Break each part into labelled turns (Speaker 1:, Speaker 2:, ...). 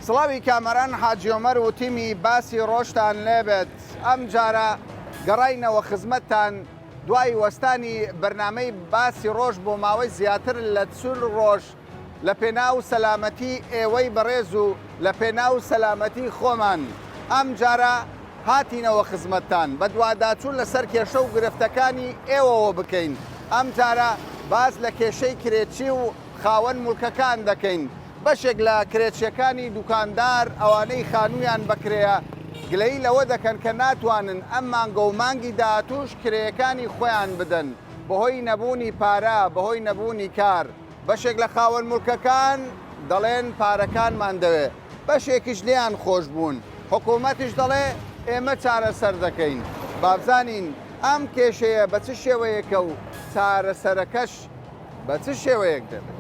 Speaker 1: سڵاوی کامەران حاجی عومەر و تیمی باسی ڕۆژتان لێبێت ئەمجارە گەڕاینەوە خزمەتتان دوای وەستانی بەرنامەی باسی ڕۆژ بۆ ماوەی زیاتر لە 40 ڕۆژ لە پێناو سەلامەتی ئێوەی بەڕێز و لە پێناو سەلامەتی خۆمان ئەمجارە هاتینەوە خزمەتتان بەدواداچوون لەسەر کێشە و گرفتەکانی ئێوەوە بکەین ئەمجارە باس لە کێشەی کرێچی و خاوەن موڵکەکان دەکەین بەشێک لە کرێچیەکانی دوکاندار ئەوانەی خانوویان بە کرێیە گلەیی لەوە دەکەن کە ناتوانن ئەم مانگە و مانگی داهاتووش کرێیەکانی خۆیان بدەن بەهۆی نەبوونی پارە بەهۆی نەبوونی کار. بەشێک لە خاوەن موڵکەکان دەڵێن پارەکانمان دەوێ، بەشێکیش لێیان خۆش بوون، حکوومەتیش دەڵێ ئێمە چارەسەر دەکەین. بابزانین ئەم کێشەیە بە چ شێوەیەکە و چارەسەرەکەش بە چ شێوەیەک دەبێت؟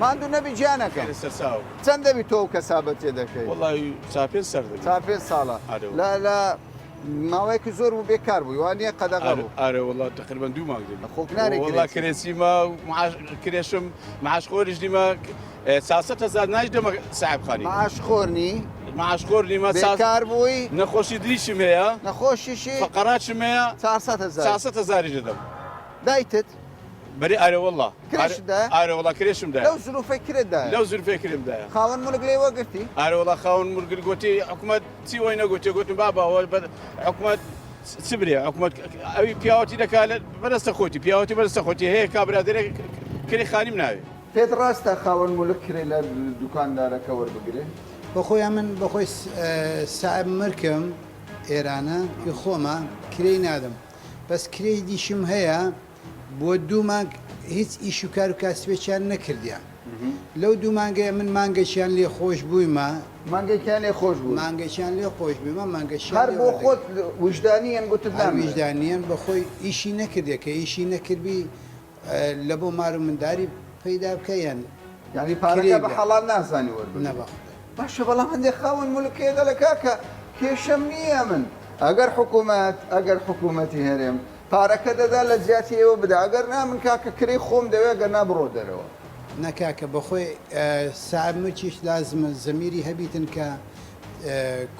Speaker 1: ماندوو نەبی گیانەکەم. چەند دەبی تۆ ئەو کەسابەتیە دەکەی؟ وەڵای
Speaker 2: چار پێنج سەر دەبی.
Speaker 1: چار پێنج ساڵە.
Speaker 2: ئارێ
Speaker 1: لە لە ماوەیەکی زۆر بوو بێکار بووی وا نییە قەدەغە بوو.
Speaker 2: ئارێ وەڵا تەقریبەن دوو مانگ دەبی.
Speaker 1: خۆ نارێ
Speaker 2: وەڵا کرێچیمە معاش کرێشم معاش خۆریش نیمە 400 هەزار ناش دەمە ساحب خانی.
Speaker 1: معاش خۆر نی؟
Speaker 2: معاش خۆر نیمە
Speaker 1: بێکار بووی؟
Speaker 2: نەخۆشی دلیشم هەیە.
Speaker 1: نەخۆشیشی؟
Speaker 2: فەقەراتشم هەیە.
Speaker 1: 400 هەزار.
Speaker 2: 400 هەزاریش دەدەم.
Speaker 1: دایتت؟
Speaker 2: بەری ئارێ وەڵا.
Speaker 1: کرێشت دایە؟
Speaker 2: ئارێ وەڵا کرێشم دایە.
Speaker 1: لەو زروفەی کرێت دایە؟
Speaker 2: لەو زروفەی کرێم دایە.
Speaker 1: خاوەن مولک لێی وەگرتی؟
Speaker 2: ئارێ وەڵا خاوەن مولک گۆتی حکومەت چی وەی نەگۆتێ گۆتم بابە ئەوە بە حکومەت چ برێ حکومەت ئەوی پیاوەتی دەکا لە بەدەستە خۆتی پیاوەتی بەدەستە خۆتی هەیە کابرا دەرێ کرێ خانیم ناوێ.
Speaker 1: پێت ڕاستە خاوەن مولک کرێ لە دوکاندارەکە وەربگرێ؟
Speaker 3: بەخۆی ئەمن بەخۆی ساعب مرکم ئێرانە ئی خۆمە کرێی نادەم بەس کرێی دیشم هەیە بۆ دوو مانگ هیچ ئیش و کار و کاسبێکیان نەکردیە لەو دوو مانگەیە من مانگێکیان لێ خۆش بوویمە.
Speaker 1: مانگێکیان لێ خۆش بووی؟
Speaker 3: مانگێکیان لێ خۆش بوویمە مانگەکیان
Speaker 1: هەر بۆ خۆت ویژدانیەن گوتت
Speaker 3: نامەوێ؟ هەر ویژدانیەن بەخۆی ئیشی نەکردیە کە ئیشی نەکردبی لە بۆ مار و منداری پەیدا بکە یان
Speaker 1: یانی پارەکە بە حەڵال نازانی وەربگری؟
Speaker 3: نا بەخودای.
Speaker 1: باشە بەڵام هەندێک خاوەن مولک هەیە دەڵێ کاکە کێشەم نییە من ئەگەر حکوومەت ئەگەر حکوومەتی هەرێم پارەکە دەدا لە جیاتی ئێوە بدا ئەگەر نا من کاکە کرێی خۆم دەوێ گەر نا بڕۆ دەرەوە.
Speaker 3: نا کاکە بەخۆی ساعب ملکیش لازمە زەمیری هەبیتن کە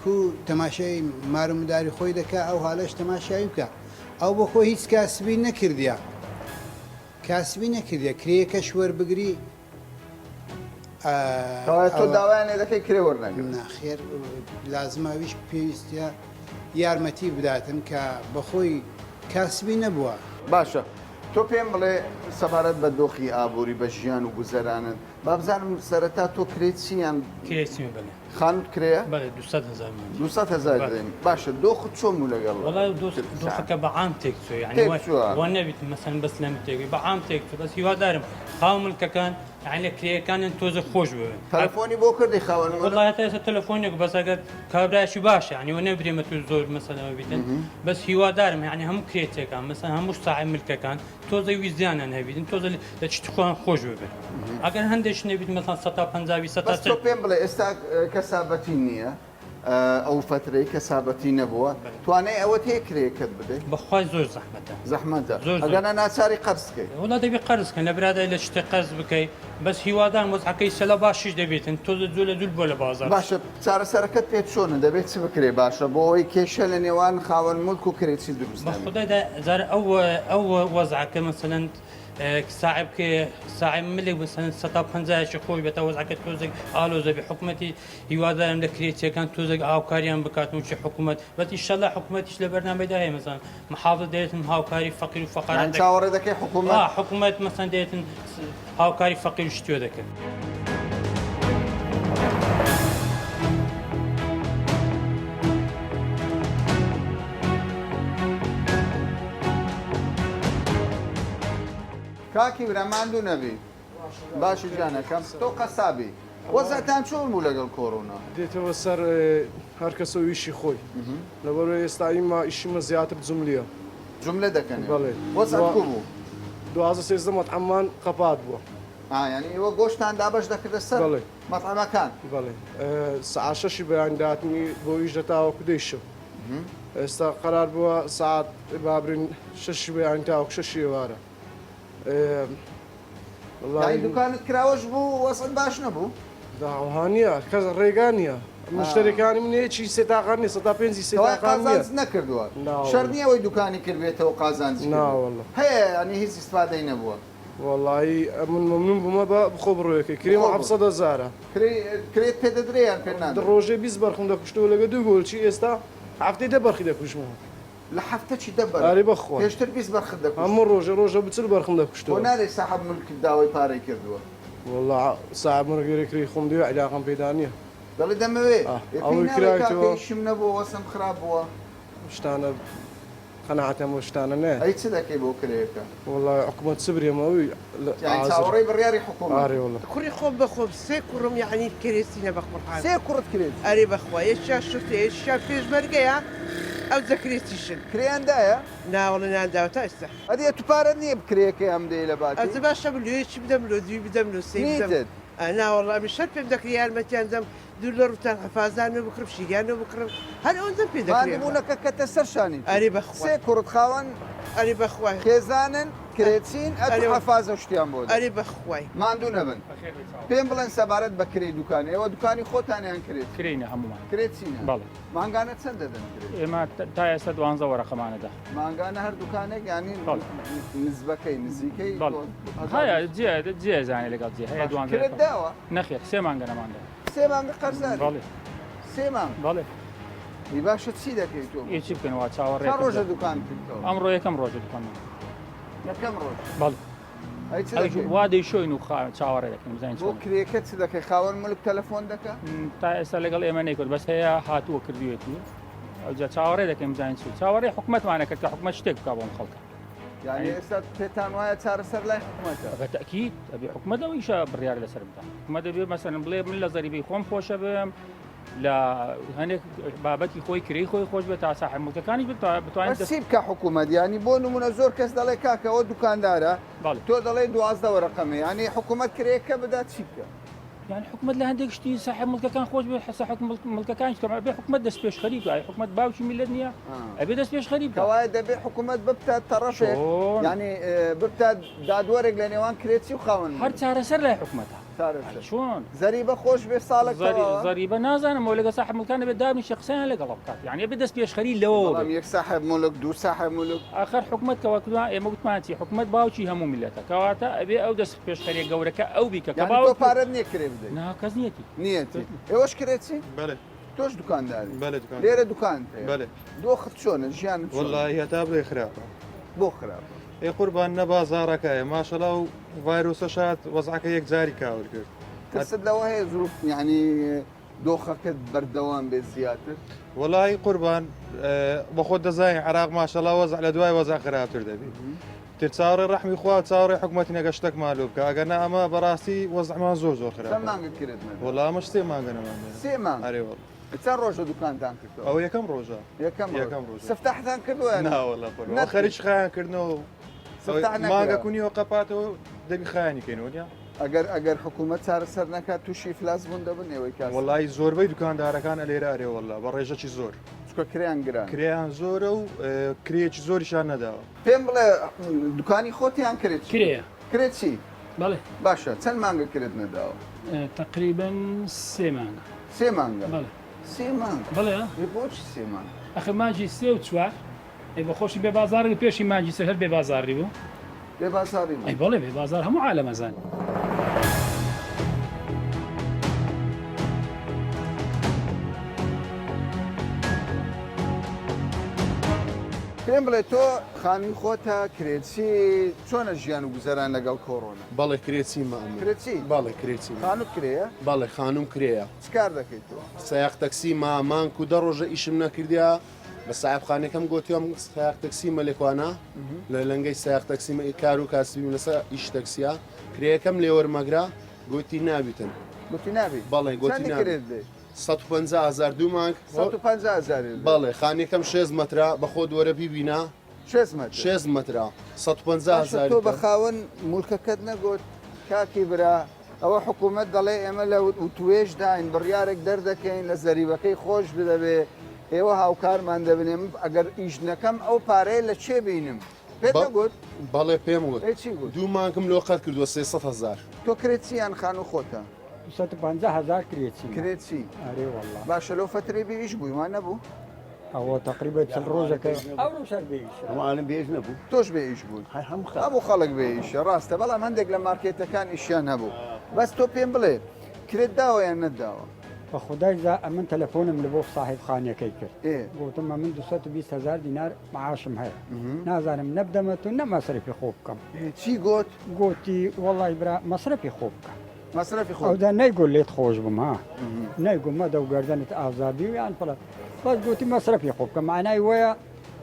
Speaker 3: کو تەماشای مار و مداری خۆی دەکا ئەو هالەش تەماشای بکا ئەو بەخۆی هیچ کاسبی نەکردیە کاسبی نەکردیە کرێیەکەش وەربگری
Speaker 1: کەوایە تۆ داوایان لێ دەکەی کرێ وەرنەگرن؟
Speaker 3: ناخێر لازمە ئەویش پێویستە یارمەتی بداتن کە بەخۆی کاسبی نەبووە.
Speaker 1: باشە تۆ پێم بڵێ سەبارەت بە دۆخی ئابووری بە ژیان و گوزەرانت با بزانم سەرەتا تۆ کرێی چی یان
Speaker 4: کرێی چیمە بەلێ.
Speaker 1: خانوت کرێیە؟
Speaker 4: بەلێ 200 هەزار مانگی.
Speaker 1: 200 هەزار دەدەین باشە دۆخت چۆن بوو لەگەڵ
Speaker 4: وەڵای دۆخەکە بە عام تێک چوو یانی وا نەبیت مەسەن بەس لەم تێک بە عام تێک چوو بەس هیوادارم خاوەن ملکەکان یانی لە کرێیەکانیان تۆزێک خۆش ببن.
Speaker 1: تەلەفۆنی بۆ کردی خاوەن ملک؟
Speaker 4: وەڵای هەتا ئێستا تەلەفۆنێک بەس ئەگەر کابرایەکی باشە یانی وە نەبرێمە تو زۆر مەسەلەن بیتن بەس هیوادارم یانی هەموو کرێچیەکان مەسەن هەموو ساحێب ملکەکان تۆزێک ویژدانیان هەبیتن تۆزێ لە چشتی خۆیان خۆش ببن ئەگەر هەندێک نەبیت مەسەن سەتا پەنجاوی سەتا
Speaker 1: بەس تۆ پێم بڵێ ئێستا کەسابەتی نییە ئەو فەترەی کەسابەتی نەبووە توانای ئەوەت هەیە کرێیەکەت بدەی؟
Speaker 4: بەخوای زۆر زەحمەتە.
Speaker 1: زەحمەتە ئەگەرنا ناچاری قەرز کەی.
Speaker 4: وەڵا دەبی قەرز کەن لە برادەر لە شتێک قەرز بکەی بەس هیوادارم وەزعەکەی سەلا باشیش دەبێتن تۆزە جوو لە جول بۆ لە بازاڕ.
Speaker 1: باشە چارەسەرەکەت پێ چۆنە دەبێت چ بکرێ باشە بۆ ئەوەی کێشە لە نێوان خاوەن مولک و کرێچی دروست نەبێ؟
Speaker 4: بەخودای دا جارێ ئەو ئەو وەزعەکە مەسەلەن ساحب ساحب ملک مەسەلەن سەتا پەنجایەکی خۆش بێتە وەزعەکە تۆزێک ئالۆزە بێ حکومەتی هیوادارم لە کرێچیەکان تۆزێک هاوکاریان بکات وچی حکومەت بەس ئیشەڵا حکومەتیش لە بەرنامەیدا هەیە مەسەلەن محافظ دەێتن هاوکاری فەقیر و فەقارە
Speaker 1: یان چاوەڕێ دەکەی حکومەت
Speaker 4: حکومەت مەسەن دێتن هاوکاری فەقیر و شتیۆ دەکەن.
Speaker 1: کاکی برا ماندوو نەبی. باشی گیانەکەم تۆ قەسابی وەزعتان چۆن بوو لەگەڵ کۆرۆنا؟
Speaker 5: دێتەوە سەر هەر کەسە و ئیشی خۆی لەبەرئەوەی ئێستا ئیمە ئیشیمە زیاتر جوملیە.
Speaker 1: جوملە دەکەن ئێوە؟
Speaker 5: بەڵێ.
Speaker 1: وەزعت کو بوو؟
Speaker 5: 12 13 مەتعەممان قەپات بووە.
Speaker 1: ئا یانی ئێوە گۆشتان دابەش دەکردە سەر
Speaker 5: بەڵێ.
Speaker 1: مەتعەمەکان؟
Speaker 5: بەڵێ سەعات شەشی بەیانی دەهاتین بۆ ئیش دەتاوەکو دەی شەو. ئێستا قەرار بووە سەعات بابرین شەشی بەیانی تاوەکو شەشی ئێوارە.
Speaker 1: یانی دوکانت کراوەش بوو وەزعت باش نەبوو؟
Speaker 5: داوا نییە کەس ڕێگا نییە مشتەریەکانی من یەکی سێ تاقان نیە سەتا پێنجی سێ تاقان نییە
Speaker 1: قازانج نەکردووە شەرت نییە ئەوەی دوکانی کردبێتەوە قازانجی
Speaker 5: ناوەڵە
Speaker 1: هەیە ینی هیچ ئیسفادەی نەبووە
Speaker 5: وەڵایی من مەمنون بوومە بە بخۆ بڕۆیەکەی کرێم حەفسەد هەزارە
Speaker 1: کرێت پێ دەدرێ یان پێ نادرێ؟
Speaker 5: ڕۆژێ 20 بەرخم دەکوشتەوە لەگە دوو گۆلچی ئێستا هەفتەی دە بەرخی دەکوژمەوە
Speaker 1: لە هەفتە چی دە بەرخ؟
Speaker 5: ئەرێ بەخوا.
Speaker 1: پێشتر 20 بەرخت دەکوشت.
Speaker 5: هەموو ڕۆژێ ڕۆژە بچل بەرخم دەکوشتەوە.
Speaker 1: بۆ نارێی ساحەب مولکت داوای پارەی کردووە؟
Speaker 5: وەڵا ساحەب مولک لێرە کرێی خۆم دەوێ عیلاقەم پێدا نییە.
Speaker 1: دەڵێ دەمەوێ. ئێ پێی
Speaker 5: ئەوەی
Speaker 1: ناڵێی
Speaker 5: کراویتەوە.
Speaker 1: کاکە ئیشم نەبووە وەزعم خراپ بووە؟
Speaker 5: شتانە قەناعەتم بەو شتانە نایەت.
Speaker 1: ئەی چ دەکەی بۆ کرێیەکە؟
Speaker 5: وەڵا حکومەت چ برێم ئەوی
Speaker 1: یانی چاوەڕێی بڕیاری حکومەت.
Speaker 5: ئارێ وەڵا.
Speaker 6: کوڕی خۆم بە خۆم سێ کوڕم یەعنی کرێچینە بە قورعان.
Speaker 1: سێ کوڕت کرێچی؟
Speaker 6: ئەرێ بەخوا یەکیان شورتەیە یەکیان پێشمەرگەیە ئەوجە کرێچیشن.
Speaker 1: کرێیان دایە؟
Speaker 6: نا وەڵا نەیان داوە تا ئێستا.
Speaker 1: ئەدی ئەتو پارەت نییە کرێیەکەیان بدەی لە باتی؟
Speaker 6: ئەجە باشە من لۆ یەکی بدەم لۆ دووی بدەم لۆ سێی بدەم.
Speaker 1: نیتت؟
Speaker 6: نا وەڵا ئەمیش هەر پێم دەکرێ یارمەتیان دەم دوور لە ڕووتان حەفازانەوە بکڕم شیریانەوە بکڕم هەر ئەوەندەم پێ دەکرێ.
Speaker 1: ماندووبوونەکە کەتە سەر شانی تۆ.
Speaker 6: ئەرێ بەخوا.
Speaker 1: سێ کوڕت خاوەن
Speaker 6: ئەرێ بەخوای.
Speaker 1: خێزانن کرێچین ئەتو حەفازە و شتیان بۆ دەکەی.
Speaker 6: ئەرێ بەخوای.
Speaker 1: ماندوو نەبن. پێم بڵێن سەبارەت بە کرێی دوکان ئێوە دوکانی خۆتانە یان کرێچین؟
Speaker 7: کرێینە هەموومان.
Speaker 1: کرێچینە؟
Speaker 7: بەڵێ.
Speaker 1: مانگانە چەند دەدەن کرێ؟
Speaker 7: ئێمە تا ئێستا دوانزە وەرەقەمانە دا.
Speaker 1: مانگانە هەر دوکانێک یانی نزبەکەی نزیکەی
Speaker 7: بەڵێ. هەیە جێ جێ زانێ لەگەڵ جێ هەیە دوانزە.
Speaker 1: کرێت داوە؟
Speaker 7: نەخێر سێ مانگە نەماندا.
Speaker 1: سێ مانگە قەرزاری؟
Speaker 7: بەڵێ.
Speaker 1: سێ مانگ؟
Speaker 7: بەڵێ.
Speaker 1: ئی باشە چی دەکەی تۆ؟
Speaker 7: ئی چی بکەین وا چاوەڕێ
Speaker 1: چەند ڕۆژە دوکان کردەوە؟
Speaker 7: ئەمڕۆ یەکەم ڕۆژە دوکانمان.
Speaker 1: یەکەم ڕۆژ؟
Speaker 7: بەڵێ.
Speaker 1: ئەی چ دەکەی؟
Speaker 7: وا دەیشۆین و چاوەڕێ دەکەین بزانین
Speaker 1: بۆ کرێکە چ دەکەی؟ خاوەن ملک تەلەفۆن دەکا؟
Speaker 7: تا ئێستا لەگەڵ ئێمە نەیکرد بەس هەیە هاتووە کردوێتی ئەوجا چاوەڕێ دەکەین بزانین چی چاوەڕێ حکومەتمانە کرد کە حکومەت شتێک بکا بۆ ئەم خەڵکە.
Speaker 1: یانی ئێستا پێتان وایە چارەسەر لای حکومەتە؟
Speaker 7: بە تەئکید ئەبێ حکومەت ئەو ئیشە بڕیار لەسەر بدا حکومەت دەبێ مەسەلەن بڵێ من لە زەریبەی خۆم خۆشە بم لە هەندێک بابەتی خۆی کرێی خۆی خۆش بێت تا ساحب مڵکەکانیش بتوانێت
Speaker 1: چی بکە حکوومەت ینی بۆ نمونە زۆر کەس دەڵێ کاکەەوە دوکاندارە تۆ دەڵێ دوازدە وەرەقەمە ینی حکوومەت کرێکە بدا چی بکە
Speaker 7: یان حکومت لە هەندێک شتی ساحب مڵکەکان خۆش بێ ساحب مڵکەکان کەم ئەبێ حکومت دەست پێشخەری بکە حکومت باوکی میللەت نییە ئەبێ دەست پێشخەری بکە
Speaker 1: کەوایە دەبێ حکومت ببتە تەڕەفێک ینی ببتە دادوەرێک لە نێوان کرێچی و خاوەن
Speaker 7: هەر چارەسەر لای حکومەتە
Speaker 1: چارەسەر
Speaker 7: چۆن
Speaker 1: زەریبە خۆش بێ ساڵێک تەواوە؟
Speaker 7: زەریبە نازانم ئەوە لەگەڵ ساحب مڵکان دەبێت دابنیشێ قسەیان لەگەڵ بکات یعنی ئەبێ دەست پێشخەری لەوەوە
Speaker 1: بەڵام
Speaker 7: بێت
Speaker 1: یەک ساحب ملک دوو ساحب ملک
Speaker 7: ئاخر حکومەت کەوا کوتمان ئێمە گوتمان چی حکومەت باوکی هەموو میللەتە کەواتە ئەبێ ئەو دەست پێشخەریە گەورەکە ئەو بیکە کە
Speaker 1: یعنی تۆ
Speaker 7: باوک
Speaker 1: پارەت نییە کرێ بدەیت
Speaker 7: نا کەس نیەتی
Speaker 1: نیەتی ئێوەش کرێچی
Speaker 8: بەلێ
Speaker 1: تۆش دوکانداری
Speaker 8: بەلێ دوکان
Speaker 1: لێرە دوکانت هەیە
Speaker 8: بەلێ
Speaker 1: دۆخت چۆنە ژیانت چۆنە
Speaker 8: وەڵڵاهی هەتا بڵێ خراپە
Speaker 1: بۆ خراپە
Speaker 8: ئەی قوربان نە بازاڕەکەیە ماشەڵا و ڤایرۆسەش هات وەزعەکە یەکجاری کاول کرد.
Speaker 1: ترست لەوە هەیە زروف یانی دۆخەکەت بەردەوام بێت زیاتر؟
Speaker 8: وەڵایی قوربان بەخۆت دەزانی عێراق ماشەڵا وەزع لە دوای وەزع خراپتر دەبی تر چاوەڕێ ڕەحمی خوا و چاوەڕێ حکومەتی نەگە شتەکمان لۆ بکە ئەگەر نا ئەمە بەڕاستی وەزعمان زۆر زۆر
Speaker 1: چەند
Speaker 8: خراپە
Speaker 1: مانگە کرێت نەداوە؟
Speaker 8: وەڵا ئەمەش سێ مانگە نەمان داوە.
Speaker 1: سێ مانگ؟
Speaker 8: ئەرێ وەڵا.
Speaker 1: چەند ڕۆژە دوکانتان کردەوە؟
Speaker 8: ئەوە یەکەم ڕۆژە.
Speaker 1: یەکەم ڕۆژ.
Speaker 8: یەکەم ڕۆژە.
Speaker 1: سفتاحتان کردووە یان
Speaker 8: نا وەڵا قوربان.
Speaker 1: نەتکرد؟
Speaker 8: خەریکی خایان کردنەوە و
Speaker 1: سفتاح نەکراوە.
Speaker 8: مانگە کونیەوە قەپاتەوە دەبی خایانی کەینەوە نیە؟
Speaker 1: ئەگەر ئەگەر حکوومەت چارەسەر نەکات تووشی ئیفلاس بوون دەبن ئێوەی کاسب؟
Speaker 8: وەڵایی زۆربەی دوکاندارەکان ئەلێرە ئەرێ وەڵا بە ڕێژەکی زۆر.
Speaker 1: چونکە کرێیان گرانە.
Speaker 8: کرێیان زۆرە و کرێیەکی زۆریشیان نەداوە.
Speaker 1: پێم بڵێ دوکانی خۆت یان کرێ چی؟
Speaker 9: کرێیە.
Speaker 1: کرێ چی؟
Speaker 9: بەڵێ.
Speaker 1: باشە چەند مانگە کرێت نەداوە؟
Speaker 9: تەقریبەن سێ مانگە.
Speaker 1: سێ مانگە؟
Speaker 9: بەڵێ.
Speaker 1: سێ مانگ؟
Speaker 9: بەڵێ.
Speaker 1: ئێ بۆچی سێ مانگ؟
Speaker 9: ئەخر مانگی سێ و چوار ئەی بە خۆشی بێ بازاڕی بوو پێشی مانگی سێ هەر بێ بازاڕی بوو.
Speaker 1: بێ بازاڕی بوو؟
Speaker 9: ئەی بەڵێ بێ بازاڕ هەموو عالەم ئەزانێ.
Speaker 1: پێم بڵێ تۆ خانووی خۆتە کرێچی چۆنە ژیان و گوزەران لەگەڵ کۆرۆنا؟
Speaker 10: بەڵێ کرێچیمە ئەمن.
Speaker 1: کرێچی؟
Speaker 10: بەڵێ کرێچیمە.
Speaker 1: خانووت کرێیە؟
Speaker 10: بەڵێ خانووم کرێیە.
Speaker 1: چ کار دەکەیت تۆ؟
Speaker 10: سەیاق تەکسیمە، مانگ و دە ڕۆژە ئیشم نەکردیە، بە ساحێب خانەکەم گۆتیەم سەیاق تەکسیمە لێکوانە لە لەنگەی سەیاق تەکسیمە ئی کار و کاسبیم لەسەر ئیش تەکسیە، کرێیەکەم لێ وەرمەگرە، گۆتی نابیتن.
Speaker 1: گۆتی نابی؟
Speaker 10: بەڵێ گۆتی
Speaker 1: چەندی
Speaker 10: نابی.
Speaker 1: کرێت دەی؟
Speaker 10: 150 هەزار دوو مانگ.
Speaker 1: 150 هەزاری دەی؟
Speaker 10: بەڵێ خانیەکەم شێست مەترە، بەخۆت وەرە بیبینە.
Speaker 1: شێست مەتر؟
Speaker 10: شێست مەترە، 150
Speaker 1: باشە
Speaker 10: هەزاری
Speaker 1: تۆ بە
Speaker 10: تە.
Speaker 1: خاوەن مولکەکەت نەگۆت کاکی برا ئەوە حکوومەت دەڵێ ئێمە لە وتوێژداین بڕیارێک دەردەکەین لە زەریبەکەی خۆش بدەبێ. ئێوە هاوکارمان دەبن ئێمە ئەگەر ئیش نەکەم ئەو پارەیە لە چێ بینم؟ پێت نەگوت؟
Speaker 10: بەڵێ پێم وت.
Speaker 1: ئەی چی گوت؟
Speaker 10: دوو مانگم لۆ قەرد کردووە 300 هەزار.
Speaker 1: تۆ کرێت چی یان خانوو خۆتە؟
Speaker 11: 250 هەزار کرێ چیمە.
Speaker 1: کرێ چی؟
Speaker 11: ئەرێ وەڵا.
Speaker 1: باشە لەو فەترەی بێ ئیش بووی وا نەبوو؟
Speaker 11: ئەوە تەقریبا چل ڕۆژەکە ئەوڕۆش هەر بێ ئیشە.
Speaker 12: هەموو بێ ئیش نەبوو.
Speaker 1: تۆش بێ ئیش بووی.
Speaker 12: هەر هەموو خەڵک.
Speaker 1: هەموو خەڵک بێ ئیشە ڕاستە بەڵام هەندێک لە مارکێتەکان ئیشیان هەبوو. بەس تۆ پێم بڵێ کرێت داوە یان نەتداوە؟
Speaker 11: بە خودای زا ئەمن تەلەفۆنم لە بۆ ساحیب خانیەکەی کرد گوتم ئەمن 220 هزار دینار معاشم هەیە نازانم نەبدەمە تو نە مەسرفی خۆ بکەم
Speaker 1: چی گوت؟
Speaker 11: گوتی وەڵی برا مەسرفی خۆ بکە
Speaker 1: مەسرفی خۆ
Speaker 11: ئەودا نەیگوت لێت خۆش بم ها نەیگوت مەدە و گەردەنت ئازادی و یان فڵان بەس گوتی مەسرفی خۆ بکە معنای وەیە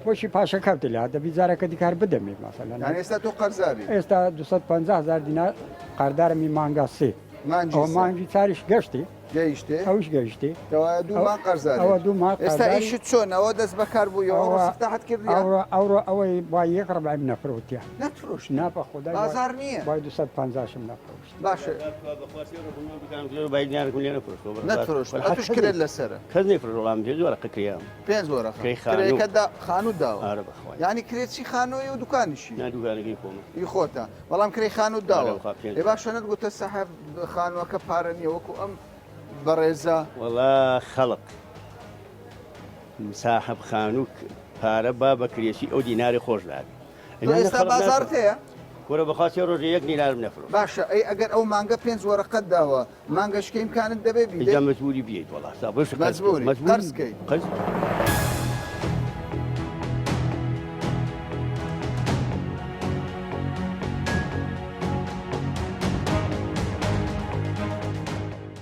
Speaker 11: بۆچی پاشەکەوتی لە دەبی جارەکە دیکار بدەمێ مەسەلەن
Speaker 1: یانی ئێستا تۆ قەرزاری؟
Speaker 11: ئێستا 250 هزار دینار قەردارمی مانگا سێ
Speaker 1: مانگی
Speaker 11: ئەوە
Speaker 1: سێ.
Speaker 11: مانگی چاریش گەشتی
Speaker 1: گەیشتێ
Speaker 11: ئەوش گەیشتێ
Speaker 1: کەوایە دوو مانگ قەرزاری
Speaker 11: ئەوە دوو مانگ
Speaker 1: ئێستا
Speaker 11: قەرزاری.
Speaker 1: ئیشت چۆن ئەوە دەست بەکار بووی ئەوڕۆ
Speaker 11: ئەوە-
Speaker 1: سفتاحت کردیە
Speaker 11: ئەوڕۆ ئەوڕۆ ئەوەی با یەک ڕبعیم نەفرۆتیە
Speaker 1: نەتفرۆشتی
Speaker 11: نا بە خودای
Speaker 1: بازاڕ نییە
Speaker 11: بای 250 شم نەفرۆشت
Speaker 1: باشە نەتفرۆشت ئەتوش کرێت لەسەرە
Speaker 12: کەس نەیفرۆشت وەڵام پێنج وەرەقە کرێم
Speaker 1: پێنج وەرەقە
Speaker 12: کرێی خانوو.
Speaker 1: کرێکە دا خانوو داوە
Speaker 12: ئارە بەخوای
Speaker 1: یعنی کرێ چی خانووی و دوکانیشی
Speaker 12: نا دوکانەکەی خۆمە
Speaker 1: ئی خۆتە بەڵام کرێی خانووت داوە
Speaker 12: ئارە بەخوا پێنج
Speaker 1: ئێ باشە نەتگوتە سەحەب خانووەکە پارە نییە وەکو ئەم بەڕێزە
Speaker 12: وەڵا خەڵق ساحەب خانوو پارە با بە کرێچی ئەو دیناری خۆش دابێ
Speaker 1: تۆ ئێستا بازاڕت هەیە؟
Speaker 12: کورە بەخوا سێ ڕۆژە یەک دینارم نەفرۆشت.
Speaker 1: باشە ئەی ئەگەر ئەو مانگە پێنج وەرەقەت داوە مانگەشکە ئیمکانت دەبێ بیدەی؟
Speaker 12: ئینجا مەجبوری بیەیت وەڵا سا بۆش قەرز
Speaker 1: مەجبوری
Speaker 12: مەجبوری
Speaker 1: قەرز کەی.
Speaker 12: قەرز.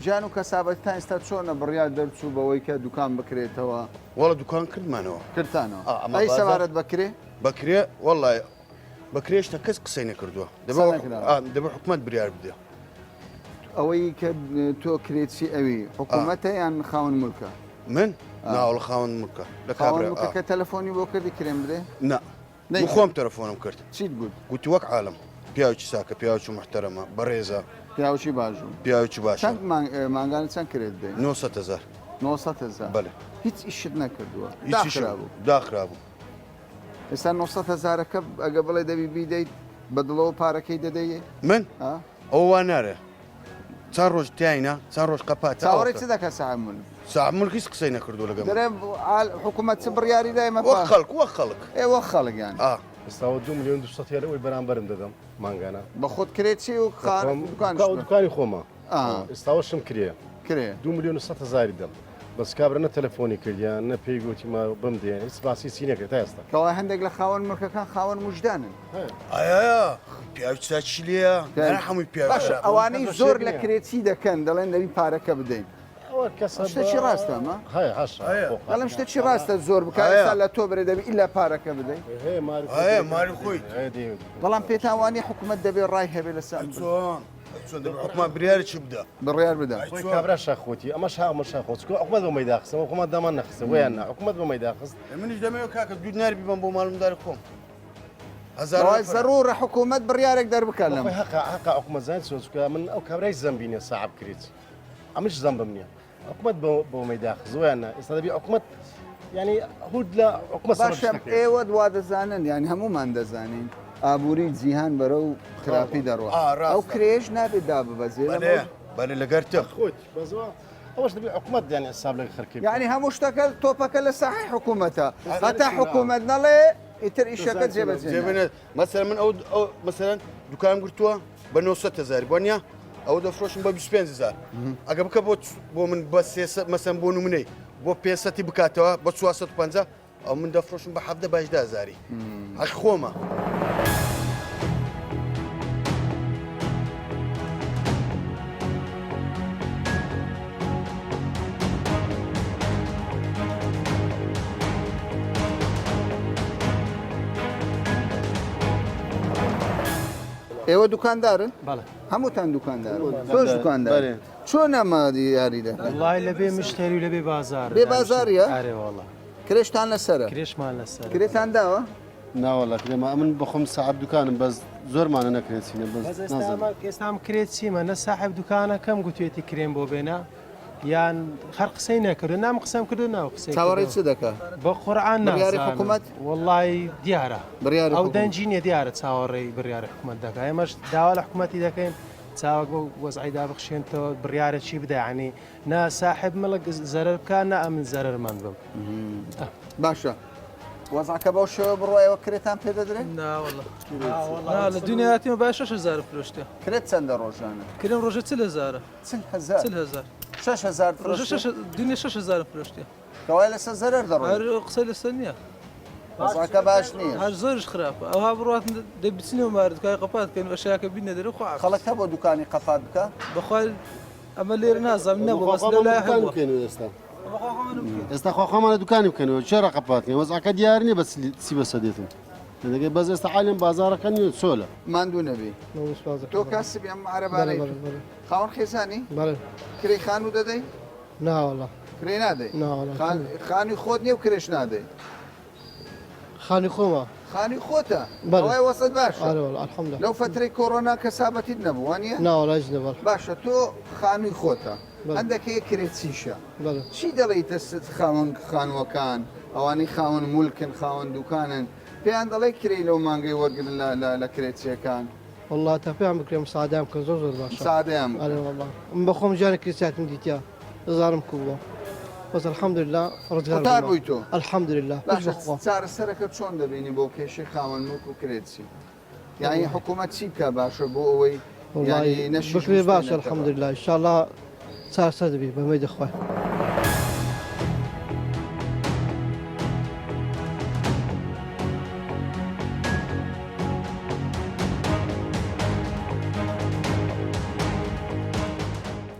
Speaker 1: ژیان و کەسابەتتان ئێستا چۆنە بڕیار دەرچوو بەوەی کە دوکان بکرێتەوە؟
Speaker 13: وەڵا دوکان کردمانەوە.
Speaker 1: کردتانەوە.
Speaker 13: ئا ئەمە
Speaker 1: ئەی
Speaker 13: بازاڕ
Speaker 1: سەبارەت بە کرێ؟
Speaker 13: بە کرێ وەڵا بە کرێ شتە کەس قسەی نەکردووە.
Speaker 1: قسە نەکراوە.
Speaker 13: ئا دەبێ حکومەت بریار بدێ.
Speaker 1: ئەوەی کە تۆ کرێچی ئەوی حکوومەتە یان خاوەن مولکە؟
Speaker 13: من؟ ناوەڵا خاوەن مولکە. لە
Speaker 1: خاوەن
Speaker 13: کابرا
Speaker 1: مولکەکە تەلەفۆنی بۆ کردی کرێم بدێ؟
Speaker 13: نا. من خۆم تەلەفۆنم کرد.
Speaker 1: چیت گوت؟
Speaker 13: گوتی وەک عالەم پیاوێکی ساکە پیاوێکی موحتەرەمە بەڕێزە.
Speaker 1: پیاوێکی باش بوو.
Speaker 13: پیاوێکی باشە.
Speaker 1: چەند مانگانە چەند کرێت دەی؟
Speaker 13: 900 هەزار.
Speaker 1: 900 هەزار.
Speaker 13: بەلێ.
Speaker 1: هیچ ئیشت نەکردووە.
Speaker 13: هیچ ئیشم
Speaker 1: داخرابوو.
Speaker 13: داخرابوو.
Speaker 1: ئێستا 900 هەزارەکە ئەگە بڵێ دەبی بیدەیت بە دڵەوە پارەکەی دەدەیێ؟
Speaker 13: من؟ ئەوە وا نارێ. چەند ڕۆژ تیاینا چەند ڕۆژ قەپاتە
Speaker 1: چاوەڕێی چ دەکات ساحب مولک؟
Speaker 13: ساحب مولک هیچ قسەی نەکردووە لەگەڵ من.
Speaker 1: دەرێ حکوومەت چ بڕیاری دای مەفا؟
Speaker 13: وەک خەڵک وەک خەڵک.
Speaker 1: ئێ وەک خەڵک یانی.
Speaker 13: ئا.
Speaker 10: ئێستاوە دوو ملیۆن دوو سەد هێرە ئەوەی بەرامبەرم دەدەم مانگانە.
Speaker 1: بە خۆت کرێ چی و دوکانیش
Speaker 10: بە؟ دوکانی خۆمە.
Speaker 1: ئا.
Speaker 10: ئێستاوەشم کرێ.
Speaker 1: کرێ.
Speaker 10: دوو ملیۆن و سەد هەزاری دەم. بەس کابرا نە تەلەفۆنی کردیان نە پێی گوتی ما بمدێ هیچ باسی چی نەکرد تا ئێستا.
Speaker 1: کەوایە هەندێک لە خاوەن مڵکەکان خاوەن موژدانن.
Speaker 13: ئایا پیاوی چاکی لێیە نە هەمووی پیاوی
Speaker 1: باشە
Speaker 13: خراپە.
Speaker 1: ئەوانەی زۆر لە کرێچی دەکەن دەڵێن دەبی پارەکە بدەین شتێکی ڕاستە ئەمە دەڵێم شتێکی ڕاستە زۆر بکە ئێستا لە تۆ برێ دەبی ئیلا پارەکە بدەین
Speaker 13: هەیە مالی خۆی
Speaker 1: بەڵام پێتان وانیە حکوومەت دەبێ ڕای هەبێ لەسەر ئەم
Speaker 13: چۆن چۆن دەبێ حکومەت بریاری چی بدا
Speaker 1: بڕیار بدا
Speaker 10: خۆی کابرا شاخۆتی ئەمەش ها ئەمە شاخۆ چکۆ حکومەت بۆ مەیدا خستەوە خۆمان دامان نەخستە ویان نا حکومەت بۆ مەیدا خست
Speaker 13: منیش دەمەوێت کاکە دوو دینار بیبەم بۆ ماڵم داری خۆم
Speaker 1: وای زەرورە حکوومەت بڕیارێک دەربکات لەم.
Speaker 10: خۆی هەقە هەقە حکومەت زانیت چۆن چونکە من ئەو کابرای زەمبی نیە ساحب کرێچ ئەمنش زەمبم نیە حکومەت بۆ بۆ مەیدا خست ویان نا ئێستا دەبی حکومەت یعنی هود لە حکومەت سەرۆک
Speaker 1: باشە
Speaker 10: شتەکەی.
Speaker 1: ئێوە وا دەزانن یانی هەموومان دەزانین ئابووری جیهان بەرەو خراپی دەڕوا
Speaker 13: ئا، ڕاستە.
Speaker 1: ئەو کرێیەش نابێت داببەزێ
Speaker 13: بەلێ
Speaker 1: لەمەو
Speaker 13: بەلێ لەگەر تخ.
Speaker 10: خۆت بەس وا ئەوەش دەبی حکومەت یعنی حساب لەگە خەرکی بکات.
Speaker 1: یعنی هەموو شتەکە تۆپەکە لە ساحەی حکوومەتە هەتا حکوومەت نەڵێ ئیتر ئیشەکە جێبەجێ
Speaker 13: نابێت. مەسەلەن من ئەو ئەو مەسەلەن دوکانم گرتووە بە 900 هەزار بۆ نییە ئەوە دەفرۆشم بە 25 هەزار ئەگە بکە بۆ بۆ من بە 300 مەسەن بۆ نمونەی بۆ 500 بکاتەوە بە 450 ئەو من دەفرۆشم بە 17 بە 18 هەزاری حەق خۆمە.
Speaker 1: ئێوە دوکاندارن؟
Speaker 14: بەڵێ.
Speaker 1: هەمووتان دوکاندارن. تۆش دوکاندار. چۆن ئەمە یاری دەکەن؟
Speaker 14: وەڵای لە بێ مشتەری و لە بێ بازار.
Speaker 1: بێ بازاریە؟
Speaker 14: ئەرێ وەڵا.
Speaker 1: کرێشتان لەسەرە؟
Speaker 14: کرێشمان لەسەرە.
Speaker 1: کرێتان داوە؟
Speaker 10: ناوەڵا کرێما ئەمن بەخۆم ساحەب دوکانم بەس زۆرمانە نەکرێ چینە بەس
Speaker 14: بەس ئێستا ئەمە ئێستا ئەم کرێ چیمە نە ساحەب دوکانەکەم گوتوێتی کرێم بۆ بێنە. یان هەر قسەی نەکردو نام قسەم کردو ناو قسەی
Speaker 1: چاوەڕێی چ دەکا؟
Speaker 14: بە قورعان
Speaker 1: بڕیاری حکوومەت؟
Speaker 14: وەڵی دیارە
Speaker 1: بڕیاری
Speaker 14: ئەو دەنگی نییە دیارە چاوەڕێی بڕیاری حکوومەت دەکا ئێمەش داوا لە حکوومەتی دەکەین چاوەک بەو وەزعی دابخشێنتەوە بڕیارە چی بدە ینی نا ساحب مڵک زەرەر بکا نا ئەمن زەرەرمەند بم.
Speaker 1: باشە وەزعەکە بەو شێوە بڕوا ئێوە کرێتان پێ دەدرێ؟
Speaker 15: نا واللە نا لە دنیا هاتیمە بای 6000 فرۆشتە.
Speaker 1: کرێت چەندە ڕۆژانە؟
Speaker 15: کرێم ڕۆژە 40 هەزارە.
Speaker 1: 40 هەزار؟
Speaker 15: 40 هەزار.
Speaker 1: 6000
Speaker 15: ڕۆژە شەش دنیا 6000 فرۆشتە.
Speaker 1: کەوایە لەسەر زەرەر دەڕۆی.
Speaker 15: هەر قسەی لەسەر نییە.
Speaker 1: وەزعەکە باش نییە.
Speaker 15: هەر زۆریش خراپە. ئەوها بڕوات دەی بچینەوە مارە دوکانی قەپات کەین ئەشیاکە بینە دەرێ خوا حافز.
Speaker 1: خەڵک هەبووە دوکانی قەپات بکا؟
Speaker 15: بەخوا ئەمە لێرە نازانم نەبووە بەس لەو لایە هەبووە.
Speaker 10: ئێستا ئێستا خوا خۆمانە دوکانی بکەنەوە چێ ڕقەپات کەین وەزعەکە دیار نییە بە چی بەسە دێتن دەگەی بەس ئێستا عالم بازارەکە نیە چۆلە.
Speaker 1: ماندوو نەبی تۆ کاسبی ئەم عەرەبانەی خاوەن خێزانی کرێی خانوو دەدەی؟
Speaker 16: ناوەڵا
Speaker 1: کرێ نادەی خانووی خۆت نیە و کرێش نادەی؟
Speaker 16: خانووی خۆمە.
Speaker 1: خانووی خۆتە؟ بەڵێ. ئەوەی وەسعت باشە؟
Speaker 16: ئەرێ وەڵا الحمدللە.
Speaker 1: لەو فەترەی کۆرۆنا کەسابەتیت نەبوو وانیە؟
Speaker 16: نا وەڵا هیچ نەبوو الحمدللە.
Speaker 1: باشە تۆ خانووی خۆتە
Speaker 16: بەڵێ.
Speaker 1: هەندەک هەیە کرێچیشە
Speaker 16: بەڵێ.
Speaker 1: چی دەڵێیتە خاوەن خانووەکان ئەوانەی خاوەن مولکن خاوەن دوکانن پێیان دەڵێی کرێی لەو مانگەی وەرگرن لە لە لە کرێچیەکان؟
Speaker 16: وەڵا تا پێیان بکرێ مساعدەیان بکەن زۆر زۆر باشە.
Speaker 1: مساعدەیان بکەن.
Speaker 16: ئەرێ وەڵا من بەخۆم ژیانی کرێچیاتیم دیتیە. دەزانم کو بووە بەس الحمدللە ڕزگار
Speaker 1: قوتار بووی تۆ؟
Speaker 16: الحمدللە
Speaker 1: باشە چارەسەرەکە چۆن دەبینی بۆ کێشەی خاوەن موڵک و کرێچی یانی حکوومەت چی بکا باشە بۆ ئەوەی یانی نەشی
Speaker 16: بکرێ باشە الحمدللە ان شاء الله چارەسەر دەبی بە ئومێدی خوای.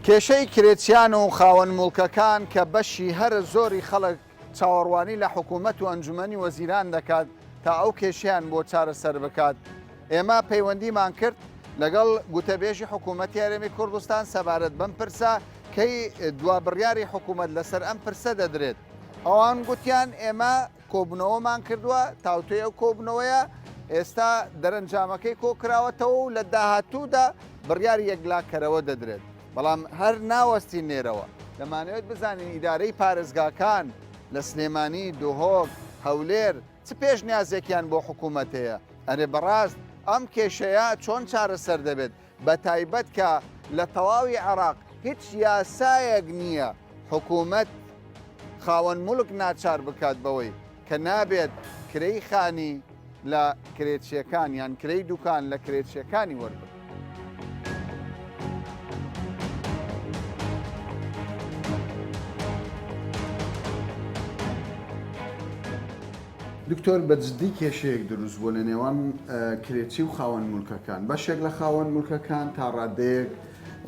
Speaker 1: کێشەی کرێچیان و خاوەن موڵکەکان کە بەشی هەرە زۆری خەڵک چاوەڕوانی لە حکوومەت و ئەنجومەنی وەزیران دەکات تا ئەو کێشەیان بۆ چارەسەر بکات ئێمە پەیوەندیمان کرد لەگەڵ گوتەبێژی حکوومەتی هەرێمی کوردستان سەبارەت بەم پرسە کەی دوا بڕیاری حکوومەت لەسەر ئەم پرسە دەدرێت ئەوان گوتیان ئێمە کۆبوونەوەمان کردووە، تاوتوێی ئەو کۆبوونەوەیە ئێستا دەرەنجامەکەی کۆکراوەتەوە و لە داهاتوودا بڕیاری یەکلاکەرەوە دەدرێت، بەڵام هەر ناوەستین لێرەوە، دەمانەوێت بزانین ئیدارەی پارێزگاکان لە سلێمانی، دهۆک، هەولێر چ پێشنیازێکیان بۆ حکوومەت هەیە؟ ئەرێ بەڕاست ئەم کێشەیە چۆن چارەسەر دەبێت؟ بەتایبەت کە لە تەواوی عێراق هیچ یاسایەک نییە حکوومەت خاوەن موڵک ناچار بکات بەوەی کە نابێت کرێی خانی لە کرێچیەکان یان کرێی دوکان لە کرێچیەکانی وەربگرێت. دکتۆر بە جدی کێشەیەک دروست بووە لە نێوان کرێچی و خاوەن مولکەکان بەشێک لە خاوەن مولکەکان تا ڕادەیەک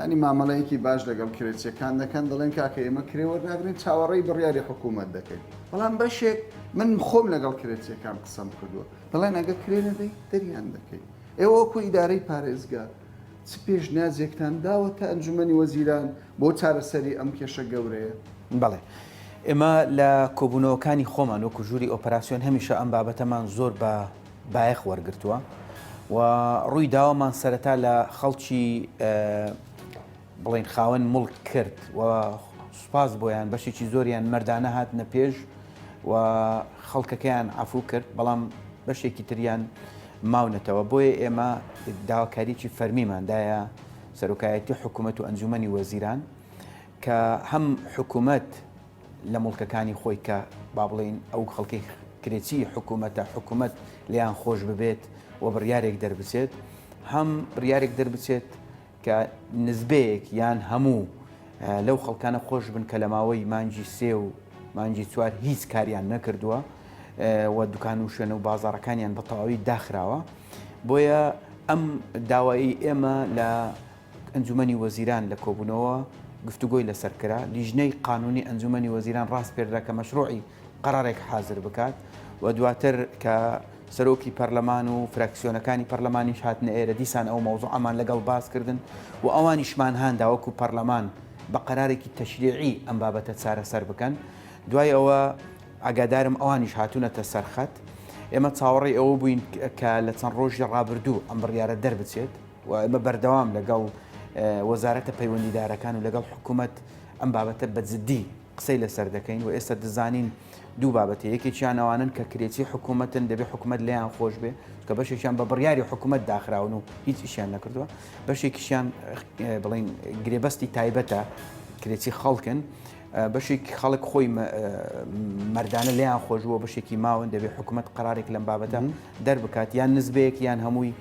Speaker 1: ینی مامەڵەیەکی باش لەگەڵ کرێچیەکان دەکەن دەڵێن کاکە ئێمە کرێ وەرناگرین چاوەڕێی بڕیاری حکوومەت دەکەین بەڵام بەشێک من خۆم لەگەڵ کرێچیەکان قسەم کردووە دەڵێن ئەگە کرێ نەدەی دەریان دەکەین ئێوە وەکو ئیدارەی پارێزگا چ پێشنیازێکتان داوەتە ئەنجومەنی وەزیران بۆ چارەسەری ئەم کێشە گەورەیە؟
Speaker 17: بەڵێ. ئێمە لە کۆبوونەوەکانی خۆمان وەکو ژووری ئۆپەراسیۆن هەمیشە ئەم بابەتەمان زۆر بە بایەخ وەرگرتووە و ڕووی داوامان سەرەتا لە خەڵکی بڵێن خاوەن مڵک کرد و سوپاس بۆیان بەشێکی زۆریان مەردانە هاتنە پێش و خەڵکەکەیان عەفوو کرد بەڵام بەشێکی تریان ماونەتەوە بۆیە ئێمە داواکاریی فەرمیمان دایە سەرۆکایەتی حکوومەت و ئەنجومەنی وەزیران کە هەم حکوومەت لە موڵکەکانی خۆی کە با بڵێین ئەو خەڵکەی کرێچی حکوومەتە حکوومەت لێیان خۆش ببێت و بڕیارێک دەربچێت هەم بڕیارێک دەربچێت کە نزبەیەک یان هەموو لەو خەڵکانە خۆش بن کە لە ماوەی مانگی سێ و مانگی چوار هیچ کاریان نەکردووە و دوکان و شوێنە و بازاڕەکانیان بە تەواوی داخراوە بۆیە ئەم داوایی ئێمە لە ئەنجومەنی وەزیران لە کۆبوونەوە گفتوگۆی لەسەر کرا لیژنەی قانونی ئەنجومەنی وەزیران ڕاسپێردرا کە مەشروعی قەرارێک حازر بکات و دواتر کە سەرۆکی پەرلەمان و فراکسیۆنەکانی پەرلەمانیش هاتنە ئێرە دیسان ئەو مەوزوعەمان لەگەڵ باس کردن و ئەوانیشمان هاندا وەکو پەرلەمان بە قەرارێکی تەشریعی ئەم بابەتە چارەسەر بکەن دوای ئەوە ئاگادارم ئەوانیش هاتوونەتە سەر خەت ئێمە چاوەڕێی ئەوە بووین کە لە چەند ڕۆژی ڕابردوو ئەم بڕیارە دەربچێت و ئێمە بەردەوام لەگەڵ وەزارەتە پەیوەندیدارەکان و لەگەڵ حکوومەت. ئەم بابەتە بە جدی قسەی لەسەر دەکەین و ئێستا دەزانین دوو بابەتە یەکێکیان ئەوانن کە کرێچی حکوومەتن دەبێ حکوومەت لێیان خۆش بێ کە بەشێکیان بە بڕیاری حکوومەت داخراون و هیچ ئیشیان نەکردووە بەشێکیشیان بڵین گرێبەستی تایبەتە کرێچی خەڵکن بەشێکی خەڵک خۆی مەردانە لێیان خۆش بووە بەشێکی ماون دەبێت حکوومەت قرارێک لەم بابەتە دەربکات یان نزبەیەک یان هەمووی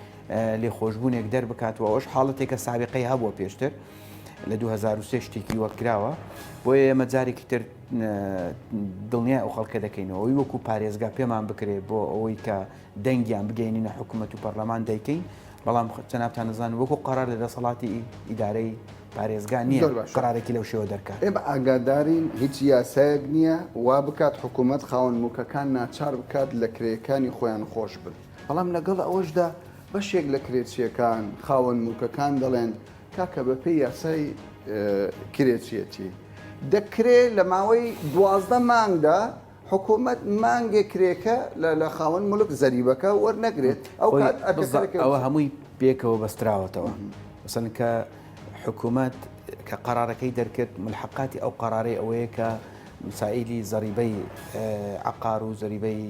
Speaker 17: لێخۆشبوونێک دەربکات و ئەوش حاڵەتێکە سابقەی هەبووە پێشتر لە 2023 شتێکی وەک کراوە بۆیە ئێمە جارێکی تر دڵنیای ئەو خەڵکە دەکەینەوە ئەوی وەکو پارێزگا پێمان بکرێت بۆ ئەوەی کە دەنگیان بگەینینە حکوومەت و پەرلەمان دەیکەین بەڵام جەنابتان دەزانن وەکو قەرار لە دەسەڵاتی ئیدارەی پارێزگا نییە
Speaker 1: زۆر باشە.
Speaker 17: قەرارێکی لەو شێوە دەرکات.
Speaker 1: ئێمە ئاگادارین هیچ یاسایەک نییە وا بکات حکوومەت خاوەن موڵکەکان ناچار بکات لە کرێیەکانی خۆیان خۆش بن، بەڵام لەگەڵ ئەوەشدا بەشێک لە کرێچییەکان، خاوەن موڵکەکان دەڵێن کاکە بەپێی یاسای کرێچیەتی دەکرێ لە ماوەی 12 مانگدا حکوومەت مانگێک کرێکە لە خاوەن ملک زەریبەکە وەرنەگرێت ئەو کات
Speaker 17: ئەوە هەمووی پێکەوە بەستراوەتەوە مەسەلەن کە حکوومەت کە قەرارەکەی دەرکرد ملحقاتی ئەو قەرارەی ئەوەیە کە مسائیلی زەریبەی عقار و زەریبەی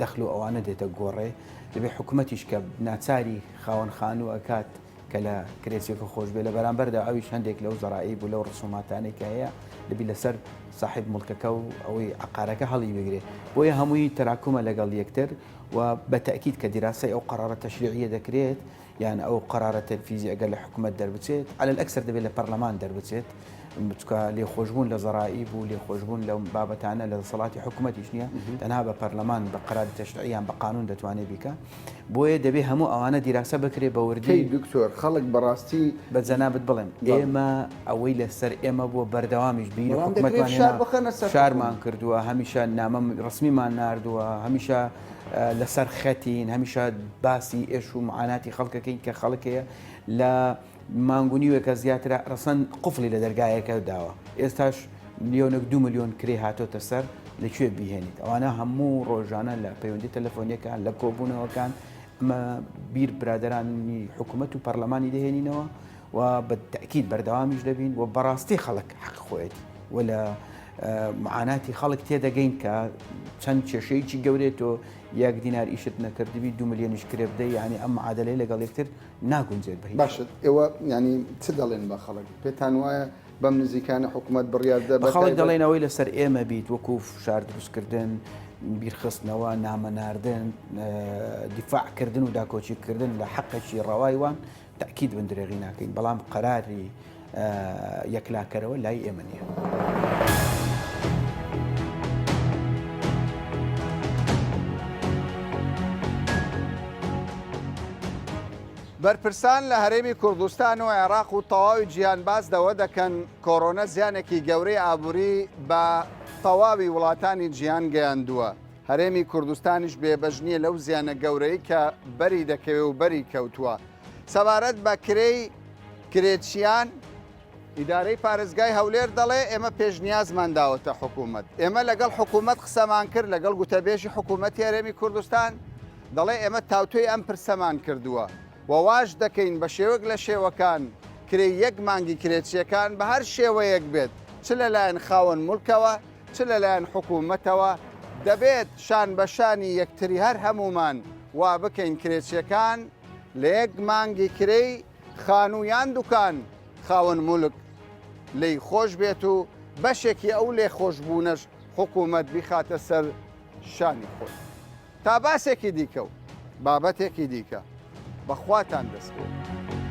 Speaker 17: دەخل و ئەوانە دێتە گۆڕێ دەبێت حکوومەتیش کە ناچاری خاوەن خانوو ئەکات کە لە کرێچیەکە خۆش بێ لە بەرامبەردا ئەویش هەندێک لەو زەرائیب و لەو ڕسوماتانەی کە هەیە دەبی لەسەر ساحب مڵکەکە و ئەوەی عقارەکە هەڵی بگرێ بۆیە هەمووی تەراکومە لەگەڵ یەکتر و بە تەئکید کە دیراسەی ئەو قەرارە تەشریعیە دەکرێت یان ئەو قەرارە تەنفیزی ئەگەر لە حکومەت دەربچێت علی الاکثر دەبێت لە پەرلەمان دەربچێت چونکە لێخۆشبوون لە زەرائیب و لێخۆشبوون لەو بابەتانە لە دەسەڵاتی حکومەتیش نییە تەنها بە پەرلەمان بە قەراری تەشریعی یان بە قانون دەتوانێت بیکا بۆیە دەبێ هەموو ئەوانە دیراسە بکرێ بە وردی.
Speaker 1: کەی دکتۆر خەڵک بەڕاستی.
Speaker 17: بە جەنابت بڵێم ئێمە ئەوەی لەسەر ئێمە بووە بەردەوامیش بیری
Speaker 1: بەڵام دەکرێ
Speaker 17: حکومەتمان
Speaker 1: فشار
Speaker 17: هێنا
Speaker 1: بخەنە سەر
Speaker 17: فشارمان
Speaker 1: حکومەت.
Speaker 17: کردووە هەمیشە نامە ڕەسمیمان ناردووە هەمیشە لەسەر خەتین هەمیشە باسی ئێش و معاناتی خەڵکەکەین کە خەڵک هەیە لە مانگ و نیوێکە زیاترە ڕەسەن قفڵی لە دەرگایەکە داوە ئێستاش ملیۆنێک دو ملیۆن کرێ هاتۆتە سەر لە کوێ بیهێنیت ئەوانە هەموو ڕۆژانە لە پەیوەندی تەلەفۆنیەکان لە کۆبوونەوەکان ئەمە بیر برادرانی حکوومەت و پەرلەمانی دەهێنینەوە و بە تەئکید بەردەوامیش دەبین و بەڕاستی خەڵک حەق خۆیەتی و لە معاناتی خەڵک تێدەگەین کە چەند کێشەیەکی گەورەیە تۆ یەک دینار ئیشت نەکردبی دو ملیۆنیش کرێ بدەی یعنی ئەم معادلەی لەگەڵ یەکتر ناگونجێت بە هیچ.
Speaker 1: باشە ئێوە یانی چ دەڵێن بە خەڵک؟ پێتان وایە بەم نزیکانە حکوومەت بڕیار دە
Speaker 17: بە خەڵک دەڵێن ئەوەی لەسەر ئێمە بیت وەکو فشار دروستکردن، بیرخستنەوە، نامە ناردن، دیفاع کردن و داکۆکی کردن لە حەقێکی ڕەوای وان تەئکید بن درێغی ناکەین بەڵام قەراری یەکلاکەرەوە لای ئێمە نییە.
Speaker 1: بەرپرسان لە هەرێمی کوردستان و عێراق و تەواوی جیهان باس لەوە دەکەن کۆرۆنە زیانێکی گەورەی ئابووری بە تەواوی وڵاتانی جیهان گەیاندووە، هەرێمی کوردستانیش بێبەش نییە لەو زیانە گەورەی کە بەری دەکەوێ و بەری کەوتووە. سەبارەت بە کرێی کرێچیان، ئیدارەی پارێزگای هەولێر دەڵێ ئێمە پێشنیازمان داوەتە حکوومەت، ئێمە لەگەڵ حکوومەت قسەمان کرد، لەگەڵ گوتەبێژی حکوومەتی هەرێمی کوردستان، دەڵێ ئێمە تاوتوێی ئەم پرسەمان کردووە و واش دەکەین بە شێوەک لە شێوەکان کرێی یەک مانگی کرێچییەکان بە هەر شێوەیەک بێت چ لەلایەن خاوەن موڵکەوە چ لەلایەن حکوومەتەوە دەبێت شان بە شانی یەکتری هەر هەموومان وا بکەین کرێچییەکان لە یەک مانگی کرێی خانوو یان دوکان خاوەن مولک لێی خۆش بێت و بەشێکی ئەو لێخۆشبوونەش حکوومەت بیخاتە سەر شانی خۆی. تا باسێکی دیکە و بابەتێکی دیکە بە خواتان دەسپێرم.